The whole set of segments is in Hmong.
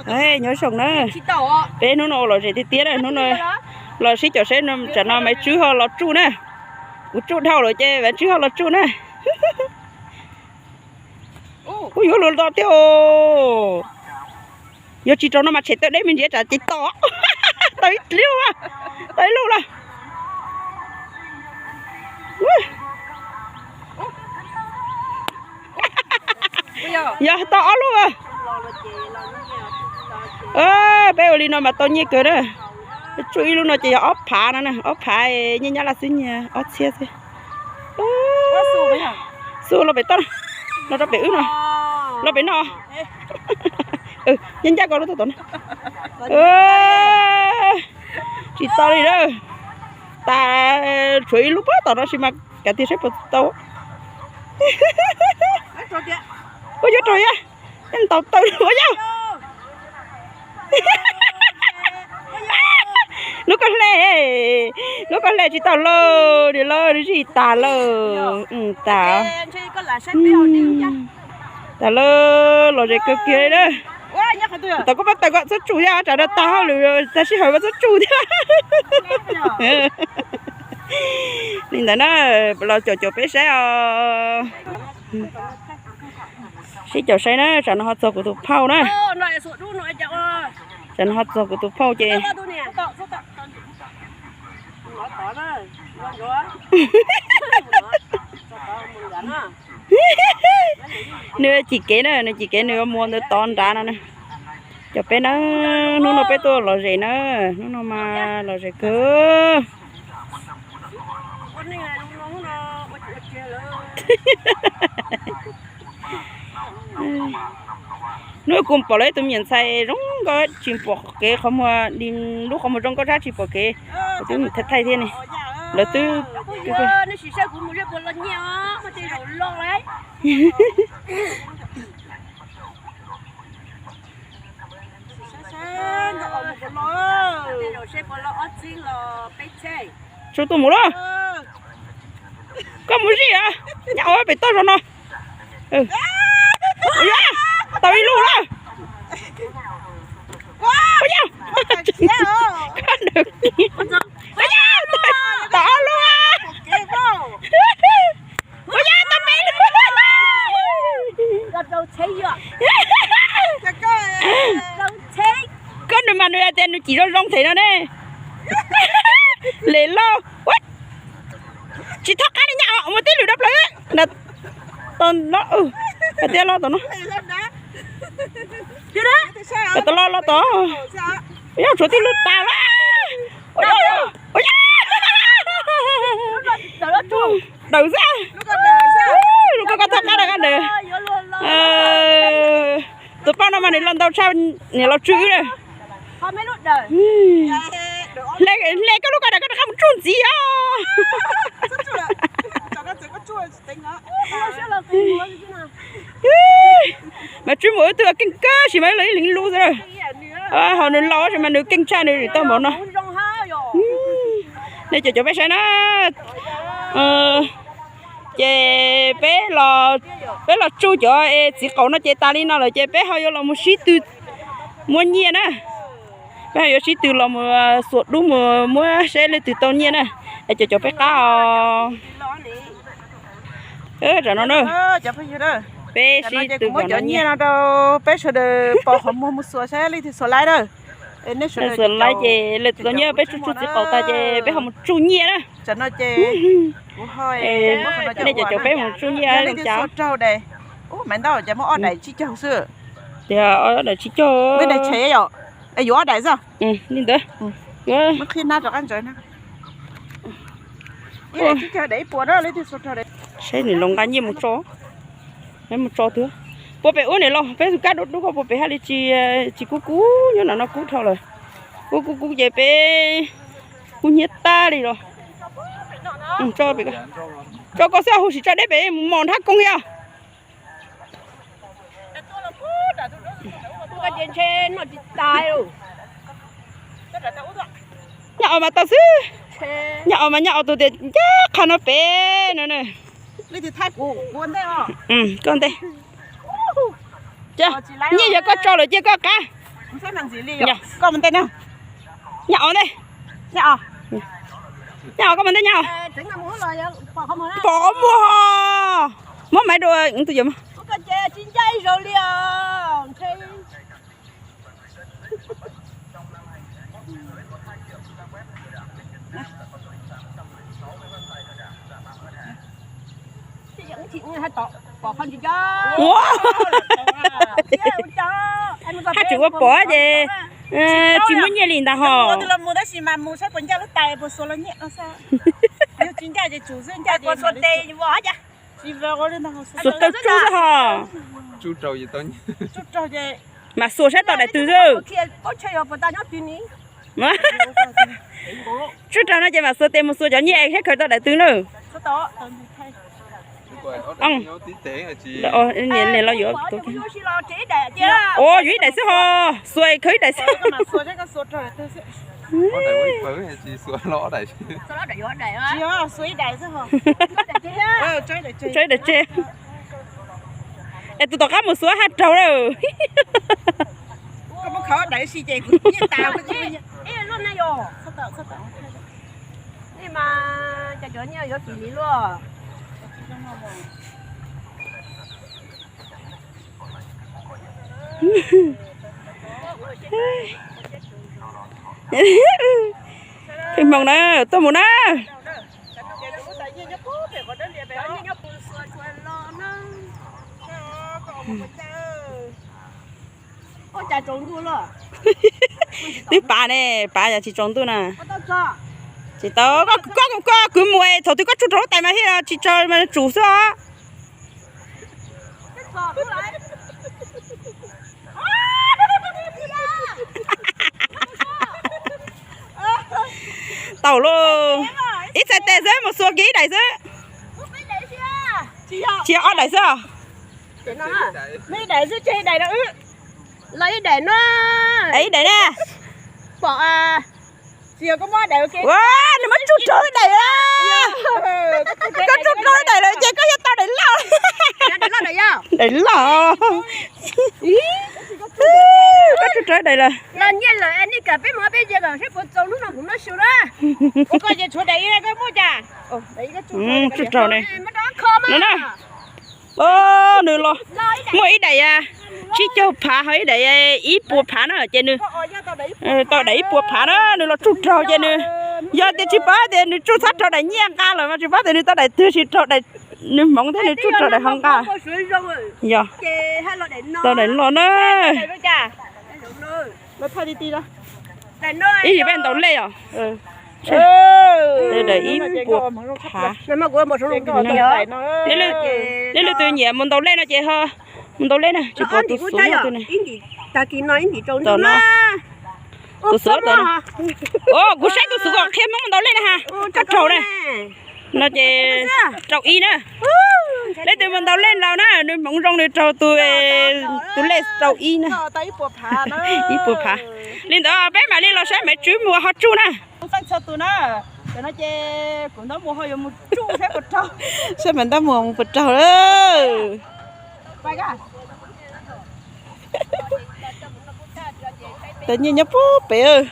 Nyob zoo na, peb hnub no ua lom zem tiag tiag na, hnub no los sib caum saib tsam no Maiv Tswb ho los tsuj na. Kuv tsuj dhau lawm ces Maiv Tswb ho los tsuj na. Kuj yuav luag tau tiag os. Yog tsis rau no mas tshem tawm deb me ntsis tsam ces tom. Tau ib lub, tau ib lub lawm. Yog tau ob lub. Peb ua li no mas tau nyiaj kawg na. Tsuj ib lub no ces yog ob phav no na, ob phav nyiaj Nyab Laj xwb, nyiaj ob txhiab xwb. Xub los pem toj, los rau pem wb no, los pem no. Nyob ncaj ko lub toj tom no. Tsis tau li lawm. Tas, tshuav ib lub puag tom no sis mas kav tiag saib puas tau. Ua yuav rau yog ntaus taw ua yog. Lub koj hle, lub koj hle tsis tau lauj, niam lauj, nws zij tas lauj. Tas. Tas lawm, lom zem kawg kiag li na. Tau koj pab tawm kom txhob tsuj thiab, tsam no tag hauj lwm tag sij hawm mas txhob tsuj thiab. Li ntawd na, los caum caum peb saib os. Sib caum saib na, tsam no ho txog kuv tus phauj na. Tsam no ho txog kuv tus phauj ces nws cim kev na, nws cim kev nws yuav mus ntawd tod nrad no na. Cov peb na, hnub no peb tuaj lom zem na, hnub no mas lom zem kawg. Hnub kuv pom lawv ib tug me nyuam ntxhais zoo nkauj tsis pom kev qhov muag, lub qhov muag zoo nkauj tshaj tsis pom kev, kuv twb mus thaij thaij thiab ne. Lawv twb Tsuj tuaj mus lauj. Koj mus zij a, nyab ua pem toj zog no. Tau ib lub lawm. Ua yog, tau ob lub. Ua yog, tau peb lub. Koj nws mas nws hais tias nws cim zoo zoo them no ne. Lem lauj. Tsis txhob qab li nyab os, mus tib lwm dab plaws. Hais tias los tom no. Tom los los tom. Ua yog tshuav tib lub tas lawm. Ua yog, ua yog. Dawm xwb. Lub koj koj txhob qab rau koj ntawd. Tus poj no mas nws los ntau tshaj, nws los tswj wb na. Hle koj lub koj daim koj rov qab mus tsuj ntxiv os. Mas tswj mus wb twb keej kawg sis mas los ib leeg ib lub xwb. Ho nws laus sis mas nws keej tshaj nws tau npaum no. Nej cov cov peb saib na. Ces peb, peb los tsuj cov es txiv qaum no ces tas li no lawm ces peb ho yuav los mus sib tw muab nyiaj na. Peb ho yuav sib tw los mus xuas dub mus muab saib leej twg tau nyiaj na. Es cov cov peb qab os. Tam no na, peb sib tw muab cov nyiaj no rau peb sawv daws pos qhov muag mus xuas saib leej twg xuas laib na. Xuas laib ces leej twg tau nyiaj peb tsuj tsuj txiv qaum tas ces peb ho mus tsuj nyiaj na. Tam no ces nej cov cov peb mus tsuj nyiaj cas. Tias ob daim tsib caug xwb. Tias ob daim tsib caug. Yuav ob daim xwb. Li ntawd. Saib nws los nqa nyiaj mus tso. Mus tso twg. Puag pem ub niam laus, peb tus kab dub dub ko puag pem haj li tsis, tsis kub kub, nyob no no kub dhau lawm. Kub kub kub ces peb kub hnyiab tag li los. Tso ko xwb, hu sim tso deb pem mus mos nrhab koog yog. Nyab os mas tau xwb. Nyab os mas nyab os tus tias ncaj qha no pem no na. Koj ntej. Nyiaj yog koj tso lawm cia koj qab. Koj mus ntej na. Nyob os ntej. Nyob os, koj mus ntej nyob os. Pom qhov muag ho. Muab maiv dua tus yawm. Haj tseem ua pom ces tsis muaj nyiaj li ntag ho. Xuas tau tsuj xwb ho. Mam xuas saib tau daim twg xwb. Tsuj raug no ces mam xuas tes mus xuas cov nyiaj saib khaws tau daim twg na. Niam los yuav, o, yuav ib daim xwb ho. Xuas khaws ib daim xwb. Tso ib daim tseg. Es tus tom qab mus xuas haj raug lawm. Pheej Hmoo na, tuaj mus na. Twb pav ne, pav yog tsis tsaus ntuj na. Tsis tau, koj, koj kwv mus es thaum twg koj tsuj raug lub tais mas thiaj tsis tsaus mas tsum xwb os. Tau lauj, ib txhais tes xwb mus xuas kiag ib daim xwb. Tsis yog ob daim xwb os. Los ib daim no. Ib daim na. Pom. Ua, nws muab tsuj raug ib daim lawm. Koj tsuj raug ib daim lawm ces koj yuav tau daim loj. Daim loj. Koj tsuj raug ib daim lawm. Tsuj raug ne. Nws los muaj ib daim tsib caug phav ho ib daim ib puas phav na ces nws tau daim ib puas phav na, nws los tsuj raug ces nws, yog tias tsis paub tias nws tsuj txhob raug daim nyiaj nqa lawm mas tsis paub tias nws tau daim twg, tsis raug daim, nws hmoov thiab nws tsuj raug daim ho nqa. Yog tau daim loj na. Ib yim peb ntaus lej os. Daim ib puas phav. Leej twg nyiam mus ntaus lej no ces ho mus ntaus lej na, tsis pom tus xuv no. Tus xuv, kuv saib tus xuv kom qhia Hmoob mus ntaus lej na ha. Tsob raug na. No ces rau ib na. Leej twg mus ntaus lej laus na, nws hmoov zoo nws raug tus, tus lej rau ib na. Ib puas phav. Li ntawd peb mam li los saib Maiv Tswb mus ho tsuj na. Saib Maiv Ntaub mus puas raug lawm. Tais nyiaj nyob puag pem.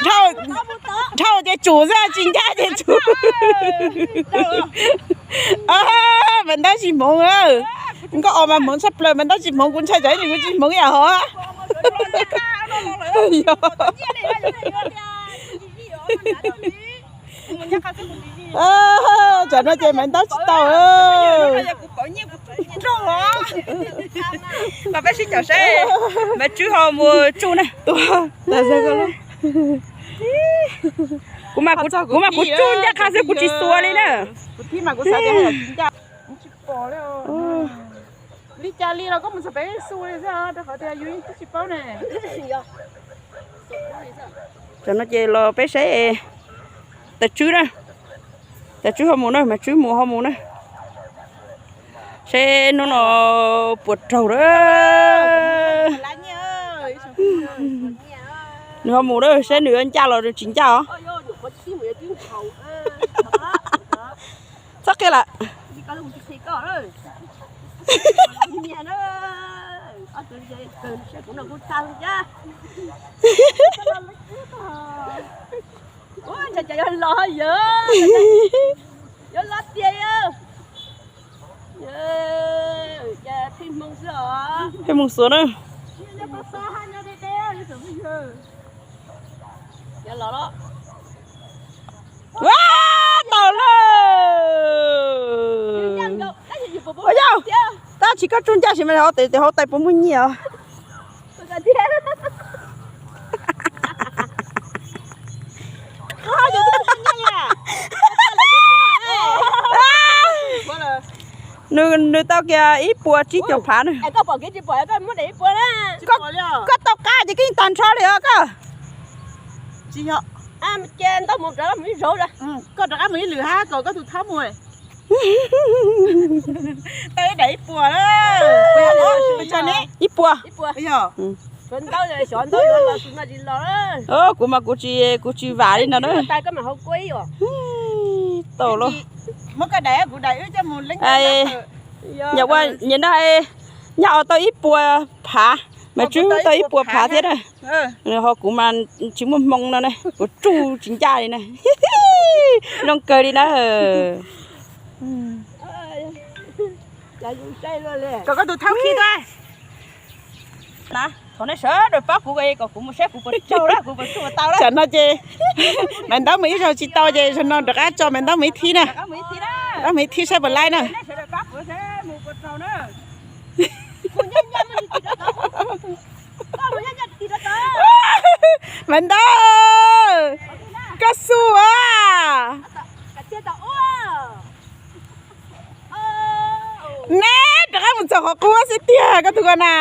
Dhau, dhau ces tsum xwb, tsis ncaj ces tsum. Maiv Ntaub tsis hmoov. Nkauj Os mas hmoov tshaj plaws, Maiv Ntaub tsis hmoov, kuv ntshai tsam ib ntsis kuv tsis hmoov yam hov. Tsam no ces Maiv Ntaub tsis tau. Peb sib caum saib, Maiv Tswb ho mus tsuj na. Kuv mas kuv tsuj ncaj qha xwb, kuv tsis xuas li na. Li cas li los koj mus txog pem xu li xwb, rau qhov tias yus twb tsis paub ne. Tsam no ces los peb saib Tais Tswb na. Tais Tswb ho mus na, Maiv Tswb mus ho mus na. Saib hnub no puas raug lawm. Nws ho mus lawm, saib nws yuav ncaj los nws tsis ncaj os. Txhob qhia lawm. Pheej mus xuav na. Ua, tau lawm. Ua yau, tab sis koj tsuj ncaj sis mas hauv tes hauv tais puas muaj nyiaj os? Nws tau kiag ib puas tsib caug phav na. Koj tau qab ces koj yeej tag nrho li os koj. Koj rov qab mus ib lwm hab kom koj tus thab mus. Tau ib daim ib puas. Ib puas. Kuv mas kuv tsis, kuv tsis vam li no na. Tau los. Nyam ua nyam no, nyab os tau ib puas phav, mas Tswb tau ib puas phav thiab na. Ho kuv mas tsis muaj hmoo no na, kuv tsuj tsis ncaj li na. Zoo kawg li na. Kom koj tus thab khi tau. Thov nej sawv daws pab kuv kom kuv mus saib kuv puas tsaug na, kuv puas tsuj tau na. Tsam no ces Maiv Ntaub mus ib zaug tsis tau ces zaum no rov qab tso Maiv Ntaub mus ib thib na. Rov qab mus ib thib saib puas laib na. Maiv Ntaub, koj xu as. Neb rov qab mus txog qhov qub xwb tiag koj tus ko na.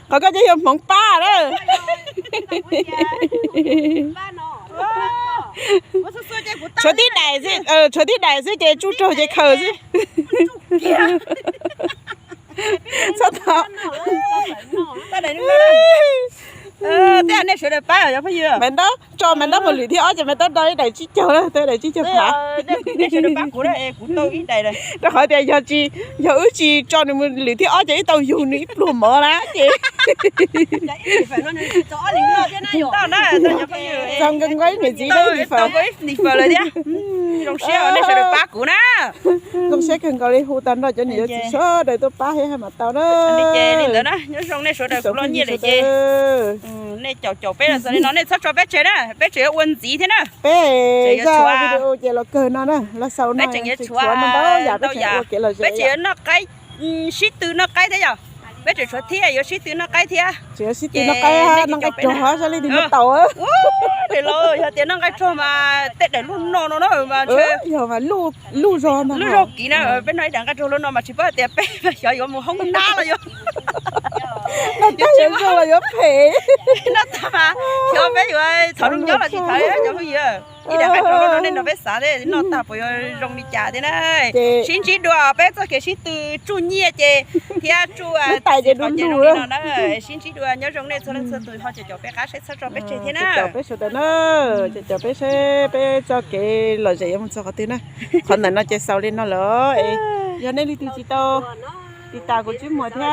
Qhov koj ces yog hmoov pab na. Tshuav tib daim xwb, tshuav tib daim xwb ces tsuj raug ces khaws xwb. Txhob thov. Tej nej sawv daws pab os phooj ywg. Maiv Ntaub tso Maiv Ntaub mus lwm thib ob ces Maiv Ntaub do ib daim tsib caug na, tau ib daim tsib caug phav. Nej sawv daws pab kuv na, kuv tau ib daim. Rau qhov tias yog tsis, yog wb tsis tso nws mus lwm thib ob ces wb tau yug nws ib pluag mov na ces. Txog nkaus nkaus ib niam txiv thiab ib niam faws lawm thiab. Zoo siab nej sawv daws pab kuv na. Zoo siab kawg nkaus li, hu tag nrho cov niam cov txiv sawv daws tuaj pab thiab haj mam tau na. Li ntawd na, nyob zoo nej sawv daws, kuv los nyiaj lawm ces nej caum caum peb los xaus li no, nej txhob tso peb tseg na, peb tseem yuav ua ntxiv thiab na. Peb zaj video ces los kawg no na, los xaus no, tseem tshuav ntau yam, peb tseem yuav noj qaib, sib tw noj qaib thiab yom. Peb tseem tshuav thiab, yuav sib tw noj qaib thiab. Tseem yuav sib tw noj qaib, noj nqaij rog sab li tig no tau. Yog tias noj nqaij rog mas tej daim luj no no na mas yog mas luj zog, luj zog kiv na. Peb noj ib daim nqaij rog luj no mas tsis paub tias peb xyov yuav mus hoob nab los yuav, noj tag yuav zoo los yuav phem. Noj tag mas xyov peb yuav thov zoo nyob los tsis thov cov phooj ywg. Ib daim nqaij rog luj no nej nrog peb xav thiab, noj tag puas yuav zoo li cas thiab na. Sib ntsib dua peb txoj kev sib tw tsuj nyiaj ces thiab tsuj tais ces du du no na. Sib ntsib dua, nyob zoo nej txhua leej txhua tus, ho caum caum peb qab saib, txhob tso peb tseg thiab na. Caum peb sawv daws na, caum peb saib peb txoj kev lom zem yuav mus txog qhov twg na. Qhov ntawm no ces xaus li no lawm. Yog nej leej twg tsis tau tiv tas kuv Tswb Muas thiab